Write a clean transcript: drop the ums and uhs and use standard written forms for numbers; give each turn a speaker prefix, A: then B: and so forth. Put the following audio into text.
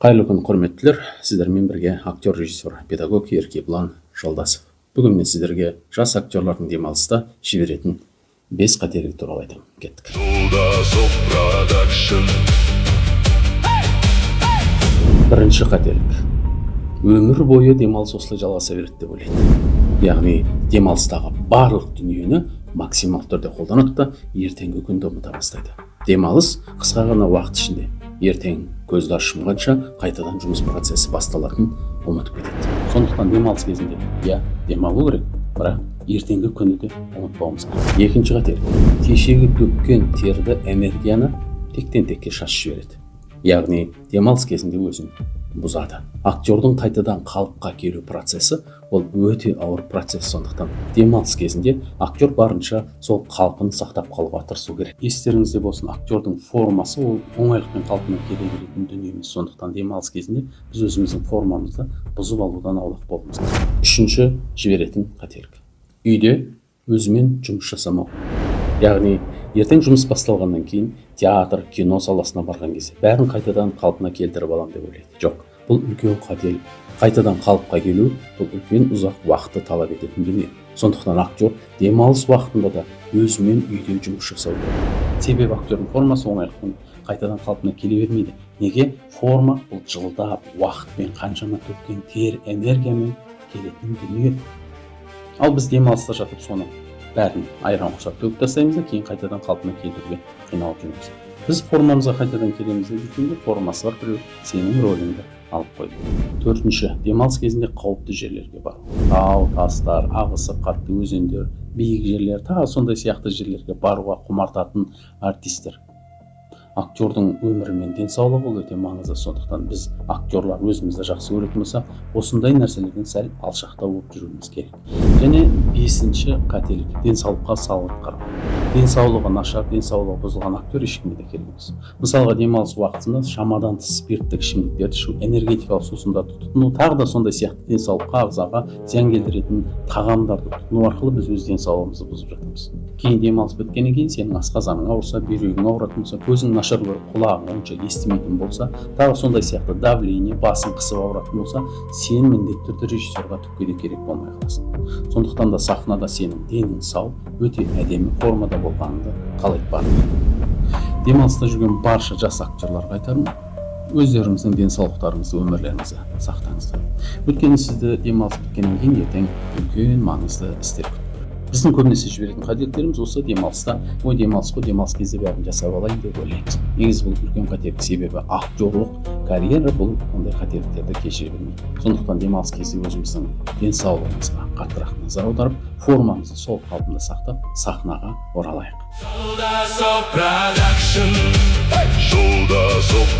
A: Қайырлы күн, құрметтілер! Сіздермен бірге актер, режиссер, педагог Еркебұлан Жолдасов. Бүгін мен сіздерге жас актерлардың демалыста жіберетін бес қателігі туралы айтамын. Кеттік.
B: Жолдасов Продакшн.
A: Бірінші қателік: өмір бойы демалыс осылай жалғаса береді деп ойлайды. Яғни демалыстағы барлық дүниені максималды түрде қолданады да, ертеңгі күнді ұмыта бастайды. Демалыс қысқа ғана уақыт ішінде, ертең көзді ашып жұмғанша қайтадан жұмыс процесі басталатынын ұмытып кетеді. Сондықтан демалыс кезінде, иә, демалу керек, бірақ ертеңгі күнді де ұмытпауымыз керек. Екінші қателік: кешегі төккен терді, энергияны тектен текке шашып жібереді. Яғни демалыс кезінде өзін бұзады. Актердің қайтадан қалыпқа келу процесі ол өте ауыр процесс. Сондықтан демалыс кезінде актер барынша сол қалпын сақтап қалуға тырысу керек. Естеріңізде болсын, актердің формасы ол оңайлықпен қалпына келе беретін дүние емес. Сондықтан демалыс кезінде біз өзіміздің формамызды бұзып алудан аулақ болуымыз керек. Үшінші жіберетін қателік: үйде өзімен жұмыс жасамау. Яғни ертең жұмыс басталғаннан кейін театр, кино саласына барған кезде бәрін қайтадан қалпына келтіріп аламын деп ойлайды. Жоқ, бұл үлкен қателік. Қайтадан қалыпқа келу бұл үлкен, ұзақ уақытты талап ететін дүние. Сондықтан актер демалыс уақытында да өзімен үйде жұмыс жасау керек. Себебі актердің формасы оңайлықпен қайтадан қалпына келе бермейді. Неге? Форма бұл жылдап уақытпен, қаншама төккен тер, энергиямен келетін дүние. Ал біз демалыста жатып соны бәрін айран құсап төгіп тастаймыз да, кейін қайтадан қалпына келтіруге қиналып жүреміз. Біз формамызға қайтадан келеміз деп жүргенде, формасы бар біреу сенің рөліңді алып қойды. Төртінші: демалыс кезінде қауіпті жерлерге бару. Тау, тастар, ағысы қатты өзендер, биік жерлер, тағы сондай сияқты жерлерге баруға құмартатын артистер. Актердің өмірі мен денсаулығы ол өте маңызды. Сондықтан біз, актерлар, өзімізді жақсы көретін болсақ, осындай нәрселерден сәл алшақтау болып жүруіміз керек. Және бесінші қателік: денсаулыққа салғырт қарау. Денсаулығы нашар, денсаулығы бұзылған актер ешкімге де керек емес. Мысалға, демалыс уақытында шамадан тыс спирттік ішімдіктерді ішу, энергетикалық сусындарды тұтыну, тағы да сондай сияқты денсаулыққа, ағзаға зиян келтіретін тағамдарды тұтыну арқылы біз өз денсаулығымызды бұзып жатырмыз. Кейін демалыс біткеннен кейін сенің асқазаның ауырса, бүйрегің ауыратын болса, көзің нашар көріп, құлағың онша естімейтін болса, тағы сондай сияқты давление, басың қысып ауыратын болса, сен міндетті түрде режиссерға түкке де керек болмай қаласың. Сондықтан да сахнада сенің денің сау, өте әдемі формада болғаныңды қалайды барлығы. Демалыста жүрген барша жас актерларға айтарым: өздеріңіздің денсаулықтарыңызды, өмірлеріңізді сақтаңыздар. Өйткені сізді демалыс біткеннен кейін ертең үлкен маңызды істер күтіп тұр. Біздің көбінесе жіберетін қателіктеріміз осы: демалыста «Ой, демалыс қой, демалыс кезде бәрін жасап алайын» деп ойлаймыз. Негізі бұл үлкен қателік, себебі актерлық карьера бұл ондай қателіктерді кешіре бермейді. Сондықтан демалыс кезде өзіміздің денсаулығымызға қаттырақ назар аударып, формамызды сол қалпында сақтап, сахнаға оралайық.
B: Жолдасов Продакшн. Жолдасов.